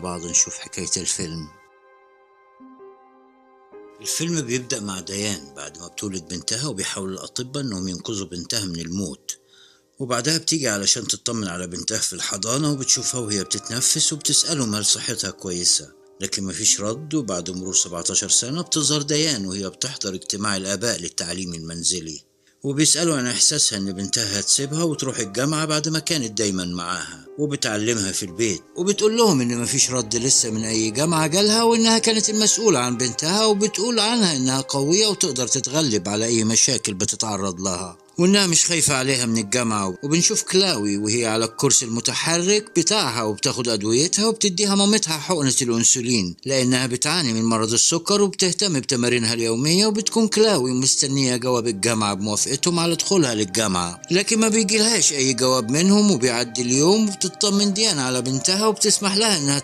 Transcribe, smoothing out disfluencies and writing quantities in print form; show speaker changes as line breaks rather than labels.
بعض نشوف حكاية الفيلم. الفيلم بيبدأ مع ديان بعد ما بتولد بنتها، وبيحاول الأطباء إنهم ينقذوا بنتها من الموت، وبعدها بتيجي علشان تطمن على بنتها في الحضانة، وبتشوفها وهي بتتنفس وبتسألهم هل صحتها كويسة، لكن مفيش رد. وبعد مرور 17 سنة بتظهر ديان وهي بتحضر اجتماع الآباء للتعليم المنزلي، وبيسألوا عن إحساسها إن بنتها هتسيبها وتروح الجامعة بعد ما كانت دايما معاها وبتعلمها في البيت، وبتقول لهم إن مفيش رد لسه من أي جامعة جالها، وإنها كانت المسؤولة عن بنتها، وبتقول عنها إنها قوية وتقدر تتغلب على أي مشاكل بتتعرض لها، وإنها مش خايفة عليها من الجامعة. وبنشوف كلاوي وهي على الكرسي المتحرك بتاعها وبتاخد أدويتها وبتديها مامتها حقنة الأنسولين لأنها بتعاني من مرض السكر، وبتهتم بتمارينها اليومية. وبتكون كلاوي مستنية جواب الجامعة بموافقتهم على دخولها للجامعة، لكن ما بيجيلهاش أي جواب منهم. وبيعدي اليوم وبتطمن ديان على بنتها وبتسمح لها إنها